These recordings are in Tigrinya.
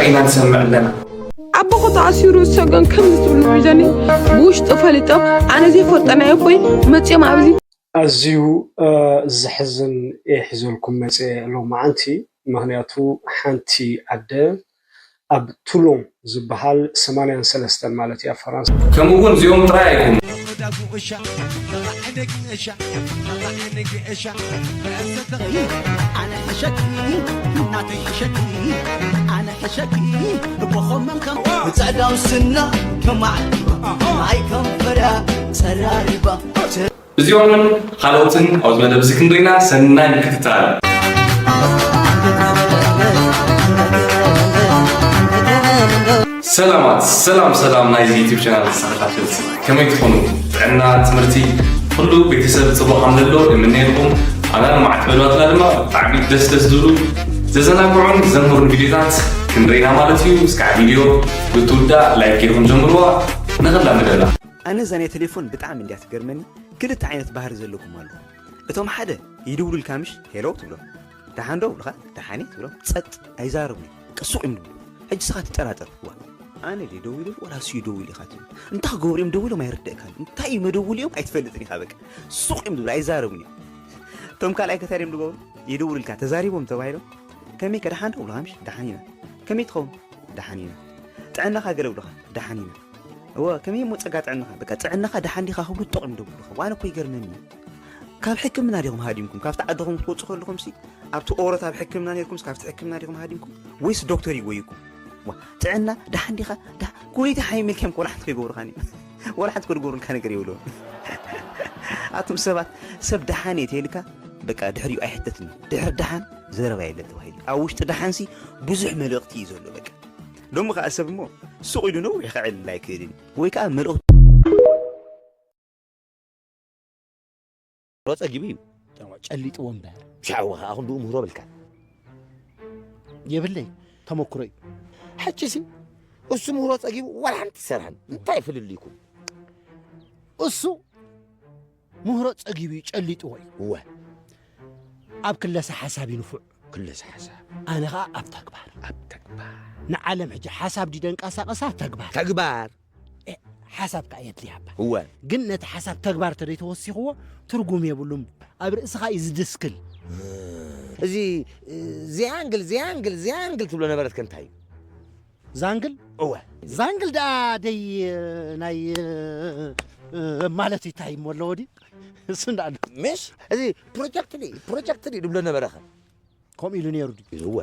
ኢና ንሰምዕ ኣለና። ኣቦኹ ተኣሲሩ ዝሰገን ከምዚ ትብሉ ሒዘኒ ብውሽጢ ፈሊጦም ኣነ ዘይፈልጦ ናይ ኣቦይ መፅኦም ኣብዚ ኣዝዩ ዘሕዝን እየ ሒዘልኩም መፅየ ሎማዓንቲ። ምኽንያቱ ሓንቲ ኣደ ኣብ ቱሎን ዝበሃል ሰማንያን ሰለስተን ማለት እያ ፈራንሳ። ከምኡ እውን እዚኦም ጥራይ ኣይኮኑን። ብፀዕዳው ስና ተማዕሪባ ማይ ከንፈራ ፀራሪባ እዚኦምን ካልኦትን ኣብዚ መደብ እዚ ክንሪና ሰናይ ምክትታል። ሰላማት ሰላም ሰላም ናይዚ ዩቲብ ቻናል ተኸታተልቲ ከመይ ትኾኑ? ጥዕና፣ ትምህርቲ፣ ኩሉ ቤተሰብ ፅቡቕ ከም ዘሎ እምነየልኩም። ኣና ንማዕት መደባትና ድማ ብጣዕሚ ደስ ደስ ዝብሉ ዘዘናግዑን ዘምህሩን ቪዲዮታት ክንሪና ማለት እዩ። እስካዕ ቪዲዮ ብትውዳእ ላይክ ጌርኩም ጀምርዋ። ንኽላ መደብና። ኣነ እዛ ናይ ቴሌፎን ብጣዕሚ እንድያ ትገርመኒ። ክልተ ዓይነት ባህሪ ዘለኩም ኣለኹም። እቶም ሓደ ይድውሉልካ ምሽ ሄሎ ትብሎም። ደሓን ዶ ብሉኻ ደሓን እየ ትብሎም። ጸጥ ኣይዛረቡን እዮም። በቃ ሱቕ እዮም ዝብሉ። ሕጂ ንስኻ ትጠራጠር። ዋ ኣነ ድየ ደዊለሉ ወላ እሱ እዩ ደዊሉ ኢኻ ትብል። እንታይ ክገብሩ እዮም ደዊሎም ኣይርደእካን እዩ። እንታይ እዩ መደውሊኦም ኣይትፈልጥን ኢኻ በቃ። ሱቕ እዮም ዝብሉ ኣይዛረቡን እዮም። እቶም ካልኣይ ከ እንታይ ድዮም ዝገብሩ? ይድውሉልካ ተዛሪቦም ተባሂሎም ከመይ ከ ደሓን ዶ ብሉኻ ምሽ ደሓን ኢና። ከመይ ትኸውን? ደሓን ኢና። ጥዕናኻ ገለ ብሉኻ ደሓን ኢና። እወ ከመይ እሞ ጸጋ ጥዕናኻ በቃ ጥዕናኻ ደሓን ዲኻ ክብሉ ጥቕም ዶ ብሉኻ ዋነ እኮ ይገርመኒ። ካብ ሕክምና ዲኹም ሃዲምኩም ካብቲ ዓድኹም ክትወጹ ከለኹም ሲ ኣብቲ ኦሮት ኣብ ሕክምና ነርኩም ካብቲ ሕክምና ዲኹም ሃዲምኩም ወይስ ዶክተር ይጎይኩም? ዋ ጥዕና ደሓን ዲኻ ደሓ ኩለይቲ ሓይም ኢልከም ኮላ ሓንቲ ከይገብሩኻኒ ወላ ሓንቲ ከድገብሩልካ ነገር የብሎም። ኣቱም ሰባት ሰብ ደሓን እየ ተይልካ በቃ ድሕሪኡ ኣይሕተትን እዩ። ድሕሪ ደሓን ዘረባ የለን ተባሂሉ ኣብ ውሽጢ ደሓንሲ ብዙሕ መልእኽቲ እዩ ዘሎ በቃ። ሎሚ ከዓ ሰብ እሞ ሱቕ ኢሉ ነዊሕ ክዕልል ኣይክእልን ወይ ከዓ መልእኽቱ ሮ ጸጊቡ እዩ። ጨሊጥዎ እምበር። ሻው ከኣ ክንድኡ ምህሮ በልካ። የብለይ ተመክሮ እዩ። ሕጂ ሲ እሱ ምህሮ ጸጊቡ ዋላ ሓንቲ ይሰርሐን እንታይ ፍልልይኩም? እሱ ምህሮ ጸጊቡ እዩ ጨሊጥዎ እዩ። እወ ኣብ ክለሰ ሓሳብ ይንፉዕ። ክለሰ ሓሳብ ኣነ ኸኣ ኣብ ተግባር። ኣብ ተግባር ንዓለም ሕጂ ሓሳብ ድዩ ደንቀሳቐሳ ተግባር። ተግባር ሓሳብ ከኣ የድልያ እባ። እወ ግን ነቲ ሓሳብ ተግባር ተደይተወሲኽዎ ትርጉም የብሉን። ኣብ ርእስኻ እዩ ዝድስክል። እዚ ዚያንግል ዚያንግል ዚያንግል ትብሎ ነበረት ከ እንታይ እዩ? ዛንግል እወ ዛንግል ደኣ ደይ ናይ ማለት እንታይ እሞ ኣለዎ ድዩ? እሱ እንዳኣሉ ምሽ እዚ ፕሮጀክት ድዩ ፕሮጀክት ድዩ ድብሎ ነበረ ኸ? ከምኡ ኢሉ ነይሩ ድዩ? እወ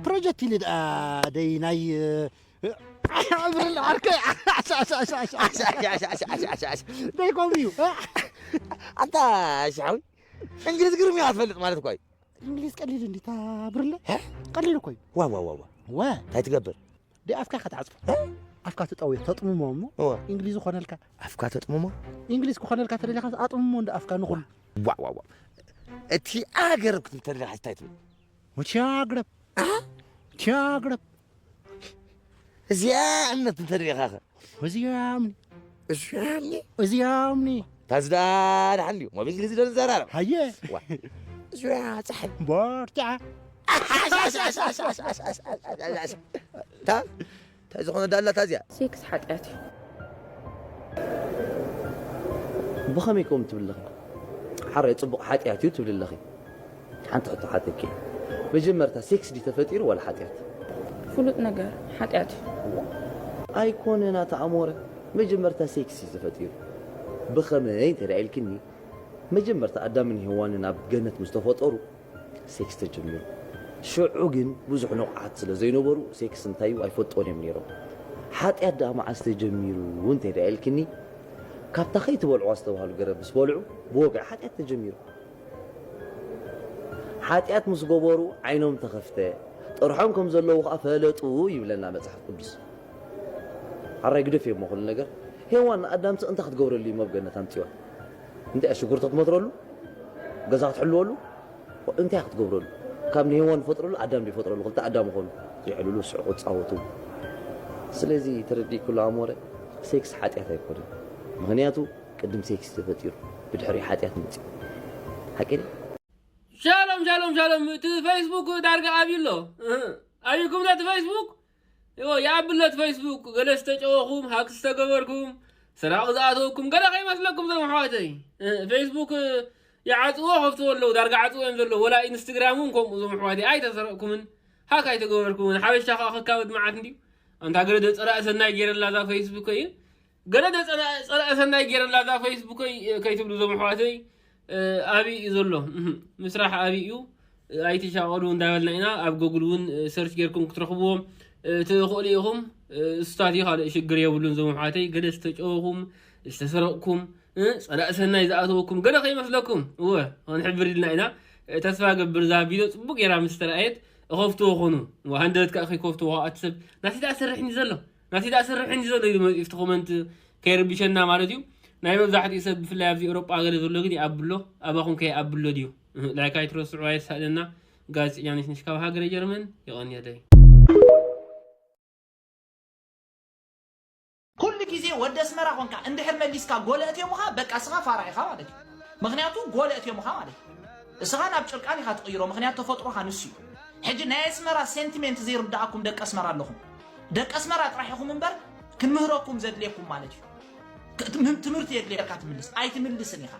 ፕሮጀክት ኢሉ ደኣ ደይ ናይ ብርል ዓርከይ ደይ ከምኡ እዩ። ኣንታ ሽሓዊ እንግሊዝ ግርም ኢኻ ትፈልጥ ማለት እኳ እዩ። እንግሊዝ ቀሊል እንዲ እታ ብርለ ቀሊል እኮ እዩ። ዋ ዋ ዋ ዋ ወ እንታይ ትገብር? ደ ኣፍካ ኢኻ ትዓጽፎ። ኣፍካ ትጠውዮ ተጥምሞ እሞ እወ እንግሊዝ ኮነልካ። ኣፍካ ተጥምሞ እንግሊዝ ክኾነልካ ተደሊኻ ኣጥምሞ እንደ ኣፍካ ንኹሉ። ዋ ዋ ዋ እቲ ኣገረብ ክትብል ተደሊኻ እንታይ ትብል? ወቻግረብ ወቻግረብ እዚኣ እምነት እንተደሊኻ ኸ እዚኣምኒ እዚኣምኒ እዚኣምኒ ታዝዳ ደሓን ድዩ ሞብ እንግሊዝ ዶ ንዘራረብ ሃየ ዋ እዚኣ ፀሓይ በርትዓ ታ እንታይ ዝኾነ ዳላ ታዚያ ሴክስ ሓጢኣት እዩ ብኸመይ ከምኡ ትብል ኣለኺ ሓራይ ፅቡቕ ሓጢኣት እዩ ትብል ኣለኺ ሓንቲ ሕቶ ሓተኪ መጀመርታ ሴክስ ድዩ ተፈጢሩ ዋላ ሓጢኣት ፍሉጥ ነገር ሓጢኣት እዩ ኣይኮነን ኣታ ኣሞረ መጀመርታ ሴክስ እዩ ተፈጢሩ ብኸመይ እንተ ኢልክኒ መጀመርታ ኣዳምን ሄዋንን ኣብ ገነት ምስ ተፈጠሩ ሴክስ ተጀሚሩ ሽዑ ግን ብዙሕ ንቑሓት ስለ ዘይነበሩ ሴክስ እንታይ እዩ ኣይፈልጥዎን እዮም ነይሮም ሓጢኣት ደኣ መዓስ ተጀሚሩ እንተ ኢልክኒ ካብታ ከይትበልዕዋ ዝተባህሉ ገረብ ምስ በልዑ ብወግዒ ሓጢኣት ተጀሚሩ ሓጢኣት ምስ ገበሩ ዓይኖም ተኸፍተ፣ ጥርሖም ከም ዘለዉ ኸኣ ፈለጡ ይብለና መጽሓፍ ቅዱስ። ሕራይ ግደፍዮ እሞ ኩሉ ነገር። ሄዋን ንኣዳምሲ እንታይ ክትገብረሉ እዩ ኣብ ገነት ኣምጺዋ? እንታይ እያ ሽጉርቲ ክትመትረሉ? ገዛ ክትሕልወሉ? እንታይ እያ ክትገብረሉ? ካብ ንሄዋን ዝፈጥረሉ ኣዳም ድዩ ይፈጥረሉ? ክልተ ኣዳም ይኾኑ። ይዕልሉ፣ ይስሕቑ፣ ይጻወቱ። ስለዚ ተረዲእክሉ ኣሞረ፣ ሴክስ ሓጢኣት ኣይኮነን። ምኽንያቱ ቅድም ሴክስ ተፈጢሩ ብድሕሪኡ ሓጢኣት መፂኡ ሓቂ ድዩ? ሻሎም ሻሎም ሻሎም እቲ ፌስቡክ ዳርጋ ኣብዩ ኣሎ እህ። ኣቢኩም ነቲ ፌስቡክ ይዎ ይኣብል ነቲ ፌስቡክ። ገለ ዝተጨወኹም፣ ሃክ ዝተገበርኩም፣ ስራቕ ዝኣተወኩም ገለ ከይመስለኩም ዞም ኣሕዋተይ። እ፣ ፌስቡክ፣ እ፣ ይዓጽዎ ከፍትዎ ኣለዉ፣ ዳርጋ ዓጽዎ እዮም ዘለዉ። ወላ ኢንስትግራም እውን ከምኡ ዞም ኣሕዋተይ ኣይተሰረቕኩምን፣ ሃክ ኣይተገበርኩምን። ሓበሻ ከኣ ከካብድ መዓት እንድዩ። ኣንታ ገለ ዶ ጸላእ ሰናይ ገይረላ እዛ ፌስቡክ እዩ። ገለ ዶ ጸላ-፣ ጸላእ ሰናይ ገይረላ እዛ ፌስቡከይ፣ እ፣ ከይትብሉ ዞም ኣሕዋተይ፣ እ፣ ኣብይ እዩ ዘሎ። እህ፣ ምስራሕ ኣብይ እዩ። እ፣ ኣይትሻቐሉ እንዳበልና ኢና። ኣብ ጎግል እውን፣ እ፣ ሰርች ጌርኩም ክትረኽብዎም፣ እ፣ ትኽእሉ ኢኹም። እ፣ እሱታት እዩ፣ ካልእ ሽግር የብሉን ዞም ኣሕዋተይ። ገለ ዝተጨወኹም፣ ዝተሰረቕኩም፣ እ፣ ጸላእ ሰናይ ዝኣተወኩም ገለ ከይመስለኩም። እወ፣ ክንሕብር ኢልና ኢና። እ፣ ተስፋ ገብር እዛ ቪድዮ ጽቡቕ ጌራ ምስ ተረኣየት እኸፍትዎ ኾኑ። እወ፣ ሃንደበት ከኣ ከይከፍትዎ ከኣ እቲ ሰብ ናቲ ደኣ ሰርሕኒ ዘሎ። ናቲ ደኣ ሰርሕኒ ዘሎ ኢሉ መጺኡ፣ እቲ ኮመንት ከይርብሸና ማለት እዩ። ናይ መብዛሕትኡ ሰብ ብፍላይ ኣብዚ ኤውሮጳ ገለ ዘሎ ግን ይኣብሎ፣ ኣባኹም ከ ይኣብሎ ድዩ? እህ፣ ላይክ ኣይትረስዑ፣ ኣየሳእነና። ጋዜጠኛ ነሽነሽ ካብ ሃገረ ጀርመን፣ የቐንየለይ። ኩሉ ግዜ ወዲ ኣስመራ ኾንካ እንድሕር መሊስካ ጎለ እትዮምኻ፣ በቃ እስኻ ፋራ ኢኻ ማለት እዩ። ምኽንያቱ ጎለ እትዮምኻ ማለት እዩ። እስኻ ናብ ጭርቃን ኢኻ ትቕይሮ፣ ምኽንያቱ ተፈጥሮኻ ንሱ እዩ። ሕጂ ናይ ኣስመራ ሴንቲሜንት ዘይርድኣኩም ደቂ ኣስመራ ኣለኹም። ደቂ ኣስመራ ጥራሕ ኢኹም እምበር ክንምህረኩም ዘድልየኩም ማለት እዩ። ክ-፣ ትም-፣ ትምህርቲ የድልየካ ትምልስ፣ ኣይትምልስን ኢኻ።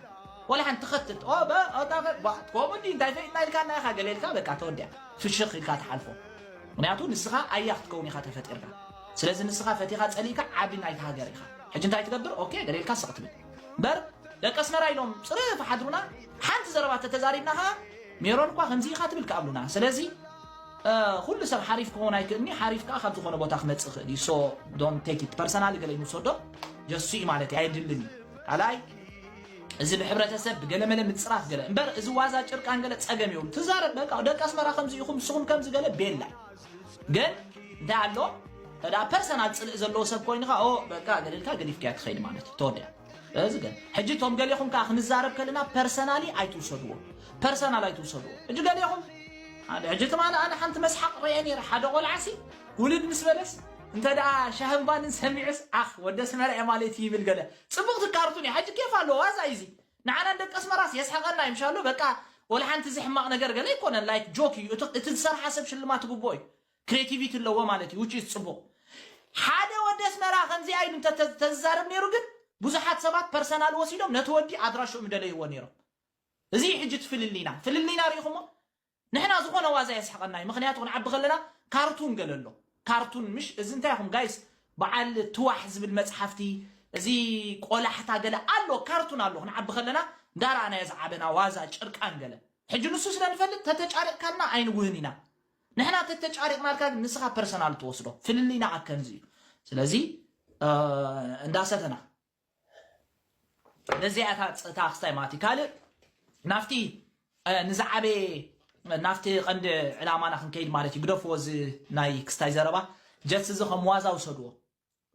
ወላ ሓንቲ ትኸትል፣ ኦ፣ በ-፣ ኦ፣ ታ-፣ ባ-፣ ከምኡ እንዲ እንታይ ፈይድና ኢልካ እና ኢኻ ገለ ኢልካ በቃ ተወዲኣ። ፍሽኽ ኢልካ ትሓልፎ። ምኽንያቱ ንስኻ ኣያ ክትከውን ኢኻ ተፈጢርካ። ስለዚ ንስኻ ፈቲኻ ጸሊእካ ዓቢ ናይቲ ሃገር ኢኻ። ሕጂ እንታይ ትገብር? ኦኬ፣ ገለ ኢልካ ስቕ ትብል። እምበር ደቂ ኣስመራ ኢሎም ጽርፍ ሓድሩና ሓንቲ ዘረባ ተተዛሪብና ኸኣ ሜሮን እኳ ከምዚ ኢኻ ትብል ክኣብሉና። ስለዚ፣ እ፣ ኩሉ ሰብ ሓሪፍ ክኸውን ኣይክእልኒ፣ ሓሪፍ ከኣ ካብ ዝኾነ ቦታ ክመጽእ ይኽእል እዩ። So don't take it personal ገለ ይንሰዶ። ጀሱ እዩ ማለት እዩ፣ ኣየድልን እዩ። ካልኣይ፣ እዚ ብሕብረተሰብ ብገለመለ ምጽራፍ ገለ። እምበር እዚ ዋዛ ጭርቃን ገለ ጸገም የብሉ። ትዛረብ በቃ፣ ደቂ ኣስመራ ከምዚ ኢኹም፣ ንስኹም ከምዚ ገለ ቤላ። ግን እንታይ ኣሎ? ተዳ ፐርሰናል ጽልእ ዘለዎ ሰብ ኮይንኻ፣ ኦ፣ በቃ፣ ገለ ኢልካ ገዲፍካያ ትኸይድ ማለት እዩ። ተወዲኣ። እዚ ግን፣ ሕጂ እቶም ገሌኹም ከኣ ክንዛረብ ከለና ፐርሰናሊ ኣይትውሰድዎ። ፐርሰናል ኣይትውሰድዎ። ሕጂ ገሌኹም፣ ሓደ፣ ሕጂ ትማሊ ኣነ ሓንቲ መስሓቕ ርእየ ነይረ። ሓደ ቆልዓሲ፣ ውልድ ምስ በለስ፣ እንተ ደኣ ሻህን ባንን ሰሚዑስ፣ ኣኽ፣ ወደ ኣስመራ እየ ማለት እዩ ይብል ገለ። ጽቡቕ ትካርቱን እዩ። ሕጂ ኬፍ ኣለዎ፣ ዋዛ እዩ እዚ። ንዓና ንደቂ ኣስመራስ የስሕቐና እዩ፣ ምሻሎ፣ በቃ፣ ወላ ሓንቲ እዚ ሕማቕ ነገር ገለ ኣይኮነን፣ ላይክ፣ ጆክ እዩ። እቲ፣ እቲ ዝሰርሓ ሰብ ሽልማት ትግብኦ እዩ። ክሬቲቪቲ ኣለዎ ማለት እዩ፣ which is ጽቡቕ። ሓደ ወዲ ኣስመራ ከምዚኣ ኢሉ እንተ-፣ ተ-፣ ተዝዛረብ ነይሩ ግን፣ ብዙሓት ሰባት ፐርሰናል ወሲዶም ነቲ ወዲ ኣድራሽኡ ምደለይዎ ነይሮም። እዚ እዩ ሕጂ እቲ ፍልልይና። ፍልልይና ርኢኹሞ? ንሕና ዝኾነ ዋዛ የስሕቐና እዩ። ምኽንያቱ ክንዓቢ ከለና ካርቱን ገለ ኣሎ። ካርቱን ምሽ፣ እዚ እንታይ ኢኹም ጋይስ? በዓል ትዋሕ ዝብል መጽሓፍቲ፣ እዚ ቆላሕታ ገለ ኣሎ፣ ካርቱን ኣሎ። ክንዓቢ ከለና እንዳረኣናዮ ዝዓበና ዋዛ፣ ጭርቃን ገለ። ሕጂ ንሱ ስለ ንፈልጥ ተተጫሪቕካልና ኣይንጉህን ኢና። ንሕና ተተጫሪቕናልካ ግን ንስኻ ፐርሰናል ትወስዶ። ፍልልይና ኣብ ከምዚ እዩ። ስለዚ፣ እ፣ እንዳሰተና። ነዚኣ እታ ጸ-፣ እታ ክስታይ ማለት እዩ። ካልእ ናብቲ፣ እ፣ ንዝዓበየ፣ ናብቲ ቀንዲ ዕላማና ክንከይድ ማለት እዩ። ግደፍዎ እዚ ናይ ክስታይ ዘረባ። ጀስት እዚ ከም ዋዛ ውሰድዎ።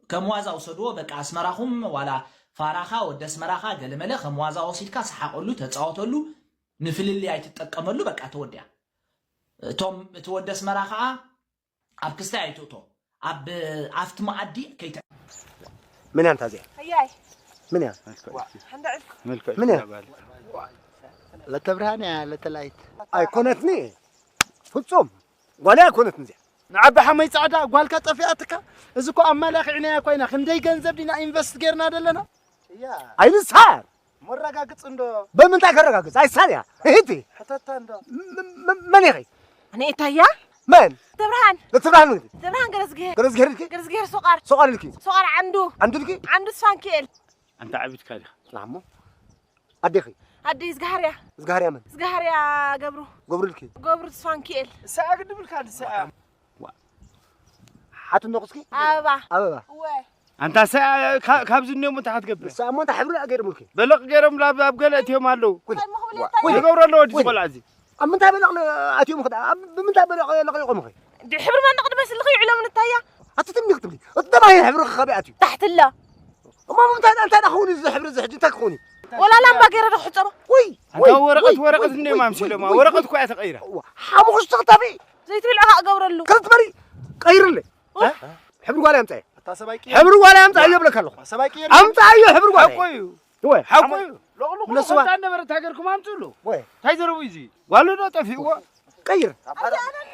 ከም ዋዛ ውሰድዎ። በቃ ኣስመራኹም ዋላ ፋራኻ ወዲ ኣስመራኻ ገለመለ ከም ዋዛ ወሲድካ ሰሓቐሉ፣ ተጻወተሉ፣ ንፍልልይ ኣይትጠቀመሉ። በቃ ተወዲኣ። እቶም፣ እቲ ወዲ ኣስመራ ኸኣ ኣብ ክስታይ ኣይትእቶ። ኣብ፣ ኣብቲ መኣዲ ከይተ- ምን ያንታ እዚኣ? ኣያይ፣ ምን ያ? ሓንዳ ዕልኩ። ምን ያ? ለተብርሃን እያ፣ ለተላይት። ኣይኮነትኒ። ፍጹም። ጓል ኣይኮነትኒ እዚኣ። ንዓቢ ሓመይ ጻዕዳ ጓልካ ጠፊኣትካ። እዚ እኮ ኣማላኺዕናያ እኳ ኢና። ክንደይ ገንዘብ ዲና ኢንቨስት ጌርና ዘለና? እያ። ኣይንስሓር። መረጋግጽ እንዶ። በምንታይ ከረጋግጽ? ኣይሳልያ። እህቲ። ሕተታ እንዶ። ም-፣ ም-፣ መን ኢኺ? ኣነ እታያ? መን? ተብርሃን። ለተብርሃን መን? ተብርሃን ገረዝግሄር። ገረዝግሄር ኢልኪ? ገረዝግሄር ሶቃር። ሶቃር ኢልኪ? ሶቃር ዓንዱ። ዓንዱ ኢልኪ? ዓንዱ ስፋንኪኤል። ኣንታ ዓቢድካ ዲኻ? ላሞ። ኣዴኺ? ኣደይ ዝጋሃርያ። ዝጋሃርያ መን? ዝጋሃርያ ገብሩ። ገብሩ ኢልኪ? ገብሩ ስፋንኪኤል። ሰኣ ግድብልካ ድሰኣ። ዋ። ሓትኖ ክስኪ? ኣበባ። ኣበባ። እወ። ኣንታ ሰ-፣ ካ-፣ ካብዚ እኒኦም እንታይ ክትገብር? ንሳ እሞ እንታይ ሕብሪ ገይሮምልኪ? በለቕ ገይሮም ላብ-፣ ኣብ ገለ እትዮም ኣለዉ። ወይ፣ እንታይ ምኽብል ወይ፣ እንታይ? ወይ። ይገብሩ ኣለዎ፣ እዚ ወይ። ቆልዓ እዚ። ኣብ ምንታይ በለቕ ለ-፣ ኣትዮም ኽዳ? ኣብ ብምንታይ በለቕ ለቒቖም ኸ? ድ-፣ ሕብሪ መንቕ ድመስልኺ ይዕሎም ንታያ? ኣቲ ትምኒ ክትብሊ። እቲ ደማ ይሄ ሕብሪ ኸበይ ኣትዩ? ታሕቲ ኣሎ። እሞ ብምንታይ፣ እንታይ ደኣ ክኸውን እዚ ሕብሪ እዚ ሕጂ እንታይ ክኸውን እዩ? ወላ ላምባ ገይረ ዶ ክሕጸቦ? ወይ፣ ኣንታ ወይ፣ ወረቐት፣ ወይ፣ ወረቐት ወይ፣ እኒኦም ወይ፣ ኣምሲሎማ። ወይ፣ ወረቐት ወይ። እኮ እያ ተቐይራ። እዋ፣ ሓሙኽሽቲ ክታፊ ዘይትብል ዕቓ እገብረሉ። ከልትበሪ ቀይርለይ። እ? ሕብሪ ጓል ኣምጻየ። እታ ሰባይ ቀይር። ሕብሪ ጓል ኣምጻየ ይብለካ ኣለኹ። ሰባይ ቀይር። ኣምጻዮ ሕብሪ ጓል። ሓቆ እዩ። ወይ። ሓቆ እዩ። ሎቕልቑ እነሱ ዋ- ኮንታ ነበረ፣ እንታይ ገርኩም ኣምጽእሉ? ወይ። እንታይ ዘረቡ እዩ እዚ? ጓሉ ዶ ጠፊእዎ? ቀይር። ኣቲ ኣነኒ፣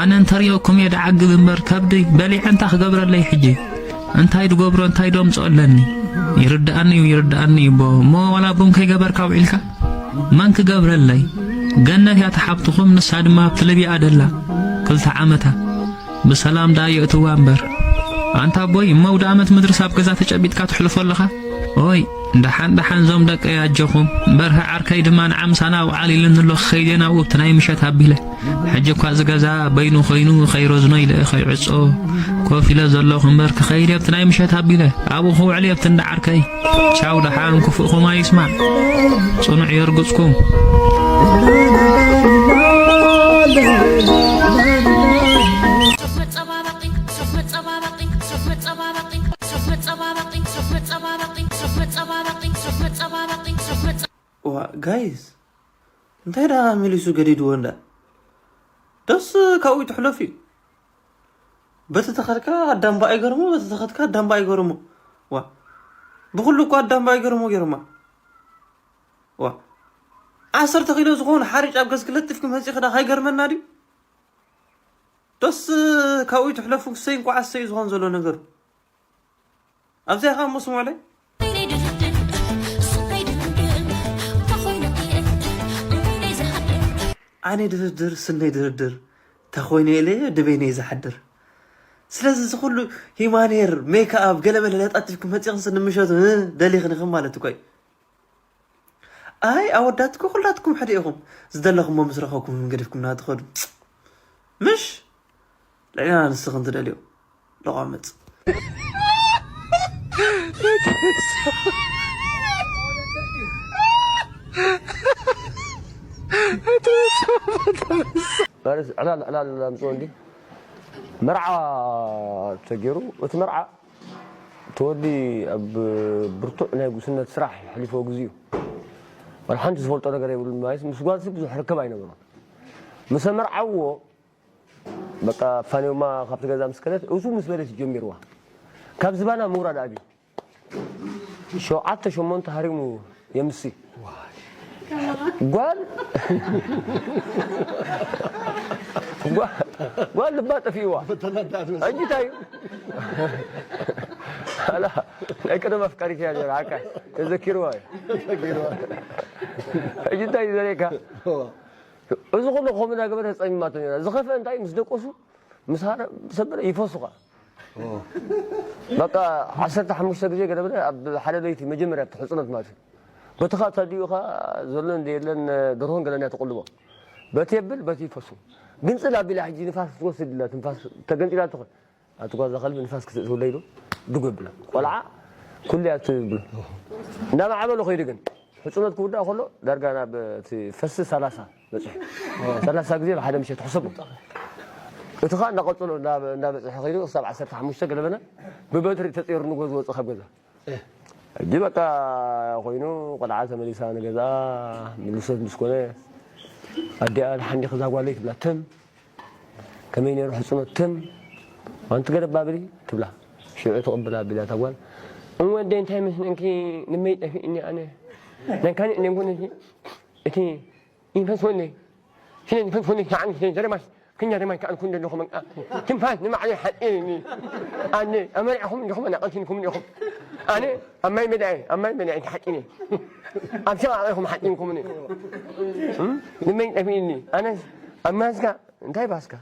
ኣነ እንተሪኦኩም እየ ደዓግብ እምበር ከብደይ በሊዐ እንታይ ክገብረለይ ሕጂ? እንታይ ድገብሮ እንታይ ደምፅኦ ኣለኒ? ይርድኣኒ እዩ ይርድኣኒ እዩ እቦ። እሞ ዋላ ቡን ከይገበርካ ውዒልካ? መን ክገብረለይ? ገነት እያ ተሓብትኹም ንሳ ድማ ኣብቲ ልብያ ደላ ክልተ ዓመታ። ብሰላም ደኣ የእትዋ እምበር። ኣንታ ኣቦይ እሞ ኣውደኣመት ምድርስ ኣብ ገዛ ተጨቢጥካ ተሕልፎ ኣለኻ? ኦይ ደሓን ደሓን ዞም ደቀይ ኣጆኹም። በርሀ ዓርከይ ድማ ንዓ ምሳና ውዓል ኢሉኒ ኣሎ ክኸይድ እየ ናብኡ ኣብቲ ናይ ምሸት ኣቢለ። ሕጂ እኳ እዚ ገዛ በይኑ ኮይኑ ከይረዝኖ ኢለ ከይዕጾ ኮፍ ኢለ ዘለኹ እምበር ክኸይድ እየ ኣብቲ ናይ ምሸት ኣቢለ ኣብኡ ክውዕል እየ ኣብቲ እንዳ ዓርከይ። ቻው ደሓን ክፉእኹም ኣይስማዕ። ጽኑዕ የርግጽኩም። ዋ ጋይስ እንታይ ደኣ መሊሱ ገዲድዎ እንዳ ደስ ካብኡ ትሕለፍ እዩ። በቲ ተኸድካ ኣዳምባ ኣይገርሞ በቲ ተኸድካ ኣዳምባ ኣይገርሞ። ዋ ብኩሉ እኮ ኣዳምባ ኣይገርሞ ገርማ። ዋ ዓሰርተ ኪሎ ዝኾኑ ሓሪጭ ኣብ ገዝኪ ለጢፍኪ መፂኺ ዳ ካይገርመና ድዩ? ደስ ካብኡ ትሕለፉ ክሰይ እንኳዕ ኣሰይ ዝኾን ዘሎ ነገሩ። ኣብዚኣ ኸዓ እሞ ስምዑለይ። ኣነ ድርድር ስነይ ድርድር ተኾይነ ኢለ ድበይነ እዩ ዝሓድር። ስለዚ እዚ ኩሉ ሂማኔር ሜክኣብ ገለመለ ለጣጢፍኩም መፂኹም ስኒ ምሸቱ እ ደሊኽንኽም ማለት እኮ እዩ። ኣይ ኣወዳት እኮ ኩላትኩም ሓደ ኢኹም ዝደለኹሞ ምስ ረኸብኩም ገዲፍኩምና ትኸዱ ምሽ ልዕልና ንስኽን ትደልዮ ለቋምፅ። ማለት ዕላል ዕላል ኣምፅኦ እንዲ መርዓ ተገይሩ እቲ መርዓ እቲ ወዲ ኣብ ብርቱዕ ናይ ጉስነት ስራሕ የሕሊፎ ግዜኡ ዋላ ሓንቲ ዝፈልጦ ነገር የብሉን ማለት ምስ ጓልሲ ብዙሕ ርክብ ኣይነበሮን። ምስ ኣመርዓውዎ በቃ ፋንዮማ ካብቲ ገዛ ምስ ከደት እሱ ምስ በለት ጀሚርዋ ካብ ዝባና ምውራድ ኣብዩ ሸውዓተ ሸሞንተ ሃሪሙ የምሲ ጓል ጓል ልባ ጠፊእዋ ሕጂ እንታይ እዩ ኣላ ናይ ቀደም ኣፍቃሪት እያ ነራ ዓካ ተዘኪርዋ እዩ ሕጂ እንታይ እዩ ዘርእየካ እዚ ኩሉ ከምኡ እናገበረ ጸሚማቶ ነራ ዝኸፍአ እንታይ ምስ ደቆሱ ምስ ሃረ ሰበረ ይፈሱ ኸዓ በቃ ዓሰርተ ሓሙሽተ ግዜ ገለ በለ ኣብ ሓደ ለይቲ መጀመርያ ኣብቲ ሕፅኖት ማለት እዩ በቲ ኸዓ ተዲኡ ኸዓ ዘሎ እንደ የለን ደርሆን ገለን እያ ትቕልቦ በቲ የብል በቲ ይፈሱ ግንፅል ኣቢላ ሕጂ ንፋስ ክትወስድ ኢላ ትንፋስ ተገንፂላ ትኾን ኣብቲ ጓዛ ከልቢ ንፋስ ክትእትውለይ ኢሉ ድጉ የብላ ቆልዓ ኩሉ እያ ትብሎ እንዳማዕበሎ ኸይዱ ግን ሕፅኖት ክውዳእ ከሎ ዳርጋ ናብ እቲ ፈሲ ሰላሳ በፂሑ ሰላሳ ግዜ ብሓደ ምሸት ሕሰቡ እቲ ኸዓ እንዳቐፀሎ እንዳበፅሐ ኸይዱ ክሳብ ዓሰርተ ሓሙሽተ ገለበና ብበትሪ ተፀይሩ ንጎ ዝወፅእ ካብ ገዛ ሕጂ በቃ ኮይኑ ቆልዓ ተመሊሳ ንገዛ ምልሰት ምስ ኮነ ኣዲኣ ሓንዲኽ እዛ ጓለይ ትብላ ትም ከመይ ነይሩ ሕፅኖት ትም ኣንቲ ገለ ባብሊ ትብላ ሽዑ ትቕብል ኣቢላ እታ ጓል እወ ኣደይ እንታይ መስለንኪ ንመይ ጠፊእኒ ኣነ ናይ ካልእ ነንጎ ነቲ እቲ ይንፈስ ወለይ ስለ ዝፈስ ወለይ ከዓ ንስለ ዘረባስ ክኛ ደማ ይከኣልኩ እንደለኹ በቃ ትንፋስ ንባዕለይ ሓፂርኒ ኣነ ኣመሪዕኹም እንዲኹም ኣናቐልቲንኩም እንዲኹም ኣነ ኣብ ማይ መዳይ ኣብ ማይ መዳይ ተሓፂነ ኣብ ሸቓቕ ኢኹም ሓፂንኩምኒ ንመይ ጠፊእኒ ኣነስ ኣብ ማስካ እንታይ ባስካ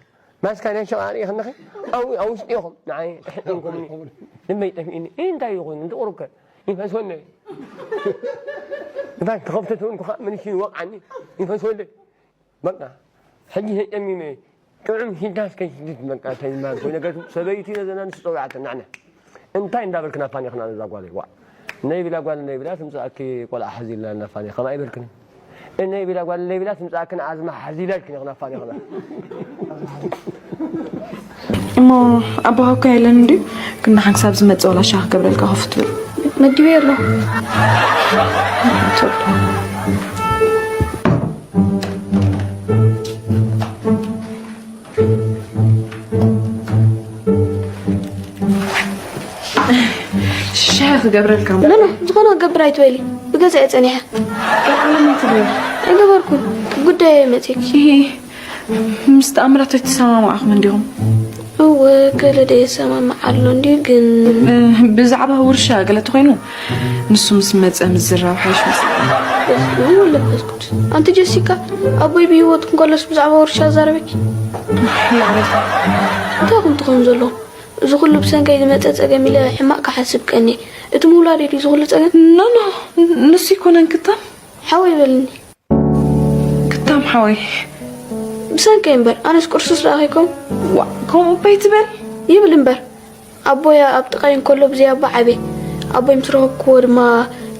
ማስካ ናይ ሸቓቕ ርኢ ከለኺ ኣብ ኣብ ውሽጢ ኢኹም ንዓይ ተሓፂንኩምኒ ንመይ ጠፊእኒ እንታይ እዩ ኮይኑ እንተቑሩብከ ይንፈስ ወለይ እንታይ ተኸፍተት እውን ከዓ ምንሽን ወቕዓኒ ይንፈስ ወለይ በቃ ሕጂ ተጨሚመ ጥዑም ሂዳስ ከይስድድ በቃ እንታይ ዝበሃል ኮይኑ ገቱ ሰበይቲ ነዘና ንስ ፀዊዓተና ኣነ እንታይ እንዳበልክን ኣፋኒኽና ነዛ ጓለይ ዋዕ ነይ ቢላ ጓል ነይ ቢላ ትምፅኣኪ ቆልዓ ሓዚልና እናፋኒ ከማ ኣይበልክን እነይ ቢላ ጓል ነይ ቢላ ትምፅኣክን ኣዝማ ሓዚላ ኢልክን ኢኽን ኣፋኒኽና እሞ ኣቦኻ እኮ የለን እንድዩ ግን ንሓን ክሳብ ዝመፅእ ወላ ሻህ ክገብረልካ ከፉ ትብል መዲበ ኣሎ ሻሂ ክገብረልካ እሞ። ኖ ኖ፣ ዝኾነ ክገብር ኣይትበሊ። ብገዛይ እየ ጸኒሐ። ቀልዓለም ኣይትበል። ኣይገበርኩን። ጉዳይ እየ መጺእኪ። እሂ፣ ምስ ተኣምራት ኣይትሰማማዕኹም እንዲኹም? እወ፣ ገለ ዶ የሰማምዕ ኣሎ እንድዩ ግን። ብዛዕባ ውርሻ ገለ ተኾይኑ ንሱ ምስ መጸ ምዝራብ ሓይሽ መስ በስመ አብ ወወልድ ወመንፈስ ቅዱስ። ኣንቲ ጀሲካ፣ ኣቦይ ብህይወት እንከሎስ ብዛዕባ ውርሻ ኣዛረበኪ? እንታይ ኢኹም ትኾኑ ዘለኹም? እዚ ኩሉ ብሰንከይ ዝመጸ ጸገም ኢለ ሕማቅ ክሓስብ ቀንየ። እቲ ምውላድ እዩ ድዩ እዚ ኩሉ ጸገም? ኖ ኖ፣ ንሱ ኣይኮነን ክታም። ሓወይ በልኒ። ክታም ሓወይ። ብሰንከይ እምበር ኣነስ ቁርሱስ ደኣ ከይኮን። ዋእ፣ ከምኡ እባ ኣይትበል። ይብል እምበር ኣቦይ ኣብ ጥቓይ እንከሎ ብዘይ ኣቦ ዓብየ። ኣቦይ ምስ ረኸብክዎ ድማ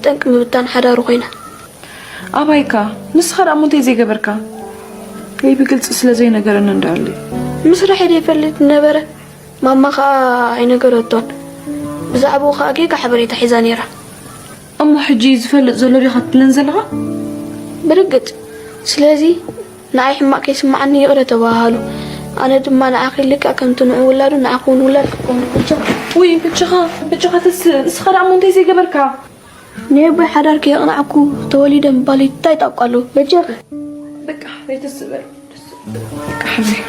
ጠንቂ ምብታን ሓዳሩ ኮይና። ኣባይካ፣ ንስኻ ደኣ እሞ እንታይ ዘይገበርካ? ከይ ብግልጺ ስለ ዘይነገረኒ እንዳኣለዩ። ምስርሐይ ደይፈልጥ ነበረ። ማማ ኸኣ ኣይነገረቶን። ብዛዕባኡ ኸኣ ጌጋ ሓበሬታ ሒዛ ነይራ። እሞ ሕጂ ዝፈልጥ ዘሎ ዲኻ ትብለን ዘለኻ? ብርግጽ። ስለዚ ንዓይ ሕማቕ ከይስምዓኒ ይቕረ ተባሃሃሉ። ኣነ ድማ ንዓኺ ልክዕ ከምቲ ንዑ ውላዱ ንዓኺ እውን ውላድ ክኸውን ብቻ። ውይ ብቻኻ፣ ብቻኻ ተስእ። ንስኻ ደኣ እሞ እንታይ ዘይገበርካ? ናይ ኣቦይ ሓዳር ከየቕናዕኩ ተወሊደ ምባለይ እንታይ ጣብቃ ኣለዎ? በጃኺ። በቃ ዘይተስእ በል። በቃ ሓዘይ።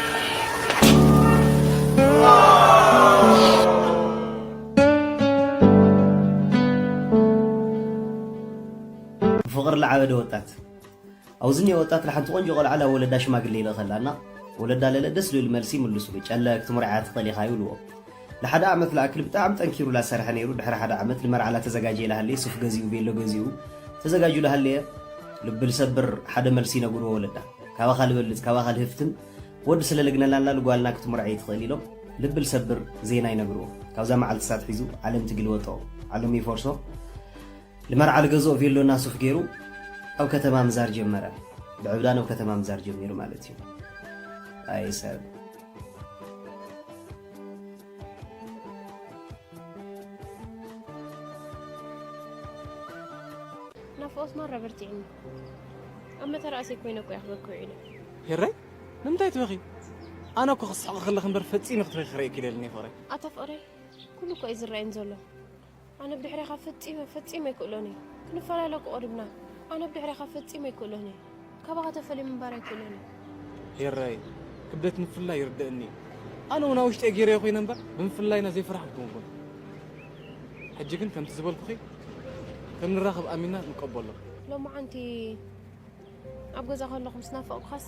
ብፍቕሪ ለዓበደ ወጣት። ኣብዚ እኒኦ ወጣት ንሓንቲ ቆንጆ ቆልዓ ናብ ወለዳ ሽማግሌ ይልእኸላ እና ወለዳ ለለ ደስ ዝብል መልሲ ይምልሱሉ። ጨለ ክትምርዓያ ትኽእል ኢኻ ይብልዎ። ንሓደ ዓመት ለኣክል ብጣዕሚ ጠንኪሩ ላሰርሐ ነይሩ። ድሕሪ ሓደ ዓመት ልመርዓ ላተዘጋጀየ ላሃለየ ሱፍ ገዚኡ፣ ቬሎ ገዚኡ፣ ተዘጋጁ ላሃለየ ልቢ ልሰብር ሓደ መልሲ ይነግርዎ ወለዳ። ካባኻ ልበልጽ፣ ካባኻ ልህፍትም ወዲ ስለ ልግነላና ልጓልና ክትምርዐይ ትኽእል ኢሎም ልቢ ልሰብር ዜና ይነግርዎ። ካብዛ መዓልቲ ሳት ሒዙ ዓለም ትግልበጦ፣ ዓለም ይፈርሶ። ልመርዓ ልገዝኦ ቬሎና ሱፍ ገይሩ ኣብ ከተማ ምዛር ጀመረ። ብዕብዳን ኣብ ከተማ ምዛር ጀሚሩ ማለት እዩ። ኣይ ሰብ። ናፍቖት ማራ በርቲዕኒ። ኣብ መተራእሰይ ኮይነ እኮ እየ ክበኪ ውዒለ። ሄራይ፣ ንምንታይ ትበኺ? ኣነ እኮ ክስሕቕ ከለኺ እምበር ፈጺመ ክትበኺ ክርእየኪ ደልኒ ፍቕረይ። ኣታ ፍቕረይ፣ ኩሉ እኮ እዩ ዝረኣየኒ ዘሎ። ኣነ ብድሕሬኻ ፈጺመ ፈጺመ ኣይክእሎን እየ። ክንፈላለ እኮ ቀሪብና። ኣነ ብድሕሬኻ ፈጺመ ኣይክእሎን እየ። ካባኻ ተፈልየ ምንባር ኣይክእሎን እየ። ሄራይ፣ ክብደት ምፍልላይ ይርደእኒ እዩ። ኣነ እውን ኣብ ውሽጠይ ገይረዮ ኮይነ እምበር ብምፍልላይና ዘይፈራሕኩ ኣይኮንኩን። ሕጂ ግን ከምቲ ዝበልኩኺ ከም ንራኸብ ኣሚንና ንቀበሎ። ሎማዓንቲ ኣብ ገዛ ከለኹ ምስ ናፈቕኩኻስ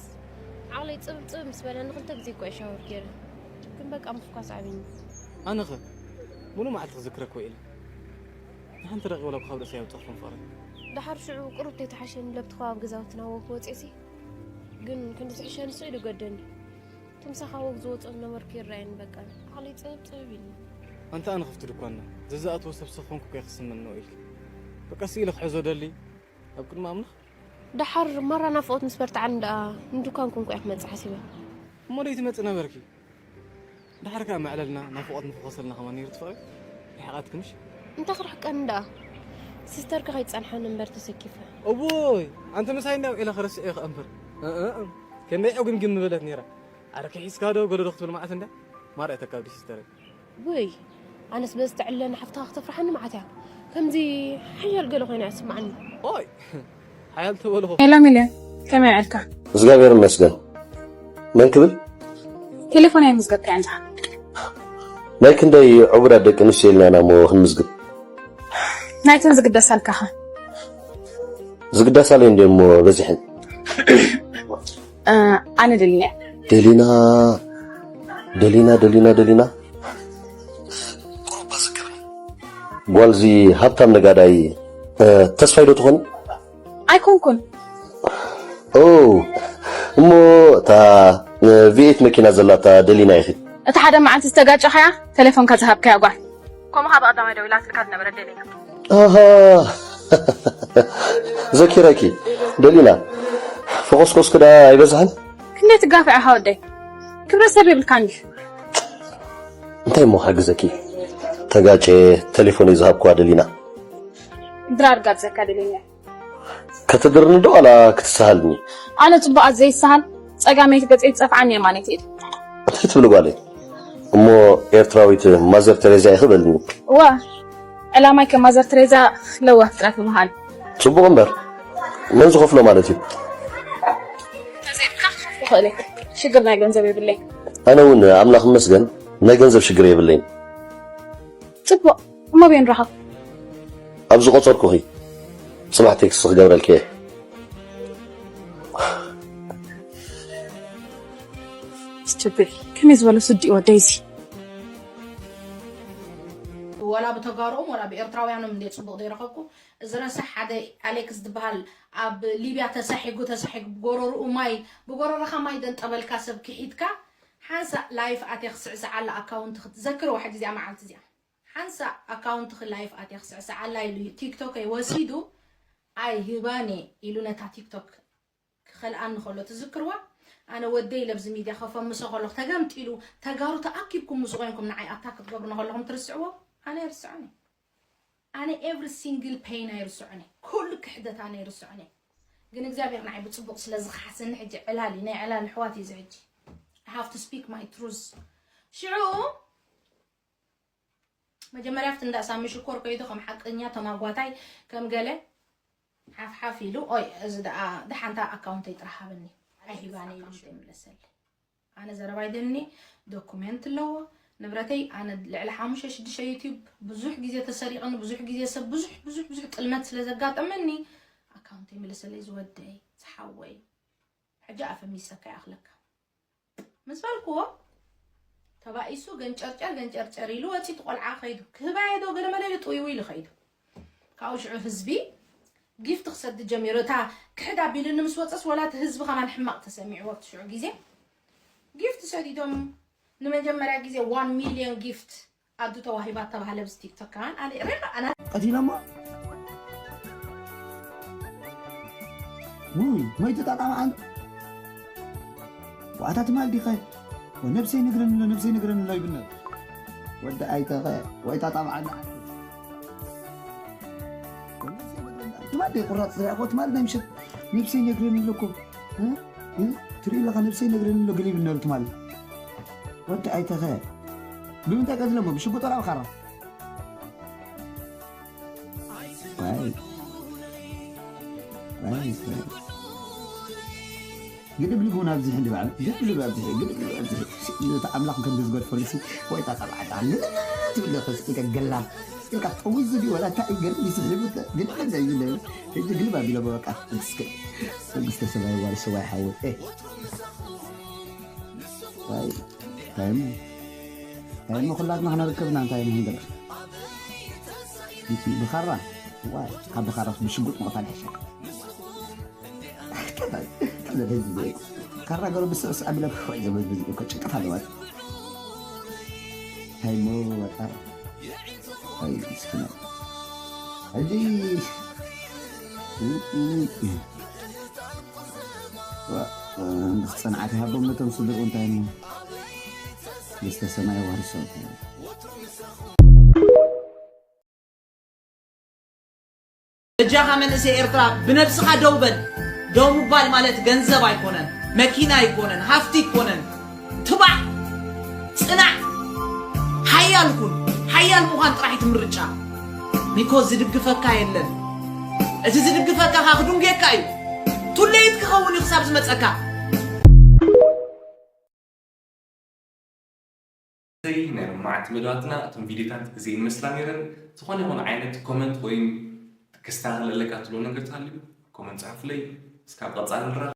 ዓቕለይ ጽብብ ጽብብ ምስ በለኒ ክልተ ግዜ እኮ እየ ሻወር ገይረ። ግን በቃ ምፍኳስ ዓቢኒ። ኣነኸ ሙሉእ መዓልቲ ክዝክረኪ ውዒለ። ንሓንቲ ደቂቕ ወላ ካብ ርእሰይ ኣይወጻኹን ፍቕረይ። ደሓር ሽዑ ቁሩብ ተይተሓሸኒ ለብቲ ከባቢ ገዛውትና ወክ ወጺኤሲ ግን ክንዲ ዝሕሸኒ ስቕ ኢሉ ገደኒ። እቲ ምሳኻ ወግ ዝወጾ ዝነበርኩ ይረኣየኒ በቃ ዓቕለይ ጽብብ ጽብብ ኢልኒ። ኣንታ ኣነ ክፍቲ ድኳንና ዘዝኣትዎ ሰብ ስኽ ኮንኩ እኮ እየ ክስምንዎ ኢልኪ። በቃ ስኢለ ክሕዞ ደሊ ኣብ ቅድሚ ኣምላኽ። ደሓር ማራ ናፍቖት ምስ በርትዓኒ ደኣ ንድኳን ኮንኩ እየ ክመጽእ ሓሲበ። እሞ ደይትመጺ ነበርኪ። ደሓር ከኣ መዕለልና ናፍቖት ምፈኾሰልና ከማን ነይሩ ትፍቕሪ። ርሒቓትኪ ምሽ? እንታይ ክርሕቀኒ ደኣ። ሲስተርኪ ከይትጸንሓኒ እምበር ተሰኪፈ። እውይ ኣንቲ ምሳይ እንድያ ውዒላ ክረስዕ እየ ከኣ እምበር። እእ፣ እእ፣ ከመይ ዕጉምግም ምበለት ነይራ። ኣረ ከሒስካ ዶ ገለ ዶ ክትብል መዓት እንድያ። ማራ እየ ተካብዲ ሲስተረይ። ውይ ኣነስ በዚ ተዕልለኒ ሓፍትኻ ክተፍርሓኒ መዓት እያ። ከምዚ ሓያል ገለ ኮይና እያ ትስምዓኒ። ኦይ ሓያል ተበልኹ። ሄሎ ሚልዮን ከመይ ውዒልካ? እግዚኣብሔር ይመስገን። መን ክብል? ቴሌፎን ኣይምዝገብካያን ዲኻ? ናይ ክንደይ ዕቡዳት ደቂ ኣንስትዮ ኢልና ኢና እሞ ክንምዝግብ። ናይተን ዝግደሳልካ ኸ? ዝግደሳለይ እንድየ እሞ በዚሐን። ኣነ ደሊና እየ። ደሊና ደሊና ደሊና ደሊና ጓልዚ ሃብታም ነጋዳይ ተስፋይ ዶ ትኾኒ? ኣይኮንኩን። ኦ እሞ እታ ቪኤት መኪና ዘላታ ደሊና ኢኺ። እቲ ሓደ መዓልቲ ዝተጋጨኻያ ተሌፎንካ ዝሃብካያ ጓል። ከምኡ ከኣ ብቐዳማይ ደዊላትልካ ዝነበረት ደሊና። ኣሃ ዘኪረኪ ደሊና፣ ፈኾስኮስኪ ደኣ ኣይበዝሐን? ክንደይ ትጋፍዕ ኢኻ ወደይ? ክብረ ሰብ የብልካን ድዩ? እንታይ እሞ ክሕግዘኪ? ተጋጨ ተሌፎነይ ዝሃብክዋ ደሊና። ድራር ጋብዘካ ደሊና። ከተድርኒ ዶ ዋላ ክትሰሃልኒ? ኣነ ጽቡቓት ዘይሰሃል ጸጋመይቲ ገጸይ ትጸፍዓኒ የማነይቲ ኢድ። እንታይ ትብሊ ጓለይ? እሞ ኤርትራዊት ማዘር ተሬዛ ኢኺ በልኒ። እዋ ዕላማይ ከም ማዘር ተሬዛ ለዋህ ጥራሕ ምዃን። ጽቡቕ እምበር መን ዝኸፍሎ ማለት እዩ? ተዘይብካ ክኸፍሎ ይኽእል እየ። ሽግር ናይ ገንዘብ የብለይ። ኣነ እውን ኣምላኽ ይመስገን ናይ ገንዘብ ሽግር የብለይን። ጽቡቕ፣ እሞ ኣበይ ንራኸብ? ኣብ ዝቆጸርኩኺ ጽባሕ ቴክስት ክገብረልኪ እየ። Stupid፣ ከመይ ዝበለ ስዲ እዩ ወደይ እዚ። ወላ ብተጋሩኦም ወላ ብኤርትራውያኖም እንደ ጽቡቕ ዘይረኸብኩ። እዚ ረሳሕ ሓደ ኣሌክስ ዝበሃል ኣብ ሊብያ ተሳሒጉ ተሳሒጉ ብጎረርኡ ማይ፣ ብጎረርኻ ማይ ደንጠበልካ ሰብ ክሒድካ። ሓንሳእ ላይፍ ኣትየ ክስዕስዓላ ኣካውንት ክትዘክርዋ ሕጂ እዚኣ መዓልቲ እዚኣ ሓንሳእ ኣካውንትኺ ላይፍ ኣትየ ክስዕስዓላ ኢሉ ቲክቶከይ ወሲዱ። ኣይ ህባኔ ኢሉ ነታ ቲክቶክ ክኸልኣኒ ከሎ ትዝክርዋ። ኣነ ወደይ ለብዚ ሚድያ ከፈምሶ ከለኹ ተገምጢሉ። ተጋሩ ተኣኪብኩም ምስ ኮይንኩም ንዓይ ኣታክ ክትገብሩ ንከለኹም ትርስዕዎ። ኣነ ይርስዖኒ። ኣነ ኤቭሪ ሲንግል ፔን ኣይርስዖኒ። ኩሉ ክሕደት ኣነ ይርስዖኒ። ግን እግዚኣብሔር ንዓይ ብፅቡቅ ስለ ዝኸሓሰኒ ሕጂ ዕላል እዩ። ናይ ዕላል ኣሕዋት እዩ እዚ ሕጂ። I have to speak my truth። ሽዑ መጀመርያ ኣብቲ እንዳ ሳሚ ሽኮር ከይዱ ከም ሓቀኛ ተማጓታይ ከም ገለ ሓፍሓፍ ኢሉ ኦይ እዚ ደኣ ደሓንታ ኣካውንተይ ጥራሕ ሃበኒ ኣይሂባኒ ኢሉ ይምለሰለይ። ኣነ ዘረባይ ደኒ ዶኩሜንት ኣለዎ ንብረተይ። ኣነ ልዕሊ ሓሙሽተ ሽዱሽተ ዩቲዩብ ብዙሕ ግዜ ተሰሪቕኒ ብዙሕ ግዜ ሰብ ብዙሕ ብዙሕ ብዙሕ ጥልመት ስለ ዘጋጠመኒ ኣካውንተይ ምለሰለይ ዝወደይ ዝሓወይ። ሕጂ ኣፈሚሰካ ይኣኽለካ ምስ በልክዎ ተባኢሱ ገንጨርጨር ገንጨርጨር ኢሉ ወፂ እቲ ቆልዓ ከይዱ ክህባየ ዶ ገለመለ ኢሉ ጥውይው ኢሉ ከይዱ። ካብኡ ሽዑ ህዝቢ ጊፍት ክሰዲ ጀሚሩ። እታ ክሕድ ኣቢሉኒ ምስ ወፀስ ወላ እቲ ህዝቢ ከማን ሕማቕ ተሰሚዕዎ ኣብቲ ሽዑ ግዜ ጊፍት ሰዲዶም ንመጀመርያ ግዜ ዋን ሚልዮን ጊፍት ኣዱ ተዋሂባ ተባህለ ብዚ ቲክቶክ ከማን ኣነ ሬኻ ኣና ቀቲሎሞ ውይ መይቱ ጣጣማ ኣን ዋዕታ ትማል ዲኸ ነብሰይ ነግረኒ ኣሎ ነብሰይ ነግረኒ ኣሎ ይብነ ወዲ ኣይተኸ ወይ ጣጣማ ኣን ትማል ቁራፅ ዝረኣኮ ትማል ናይ ምሸት ነብሰይ ነግረኒ ኣለኩም ትርኢ ኣለኻ ነብሰይ ነግረኒ ኣሎ ገለ ይብል ነሩ ትማል ወዲ ኣይተኸ ብምንታይ ቀትለሞ ብሽጉጥ ወላ ብኻራ ግድብልብ እውን ኣብዚሕ እንዲ በዓል ግድብልብ ኣብዚሕ ግድብልብ ኣብዚሕ ነቲ ኣምላኽ ከም ዝገድፈሉ ሲ ወይ ጣጣ በዓል ዓል ትብል ዶ ስቂልካ ገላም ስቂልካ ጠዊዙ ድዩ ወላ እንታይ ገርም ይስሕቡ ግድብልብ ዘይብለ ሕጂ ግልብ ኣቢሎ በቃ እስከ መንግስተ ሰማይ ዋል ሰዋይ ሓወይ እንታይ እሞ እንታይ እሞ ኩላትና ክነርከብ ኢና እንታይ ንህንገር ብኻራ ዋ ካብ ብኻራ ብሽጉጥ ምቕታል ይሕሸ ካራ ገሩ ብስዕስዕ ኣቢለ ክሕወይ ዘበዝበዝ እኮ ጭንቀት ኣለዋ እንታይ እሞ ወጣር ኣይ ምስኪና ሕጂ ጽንዓት ይሃቦም ነቶም ስድርኡ እንታይ እሞ ደስተ ሰማይ ዋርሶ በጃኻ መንእሰይ ኤርትራ ብነብስኻ ደው በል። ደው ምባል ማለት ገንዘብ ኣይኮነን፣ መኪና ኣይኮነን፣ ሃፍቲ ኣይኮነን። ትባዕ፣ ጽናዕ፣ ሓያል ኩን። ሓያል ምዃን ጥራሕ እዩ እቲ ምርጫ። ኒኮ ዝድግፈካ የለን። እቲ ዝድግፈካ ከኣ ክድንጉየካ እዩ። ቱሌት ክኸውን እዩ ክሳብ ዝመጸካ። ሰይ ናይ ሎማዓንቲ መደባትና እቶም ቪድዮታት እዚ ይመስላ ነይረን። ዝኾነ ይኹን ዓይነት ኮመንት ወይም ክስተኻኸል ኣለካ ትብሎ ነገር ተሃልዩ ኮመንት ጽሓፉለይ። እስካብ ቀጻሊ ንራኸብ።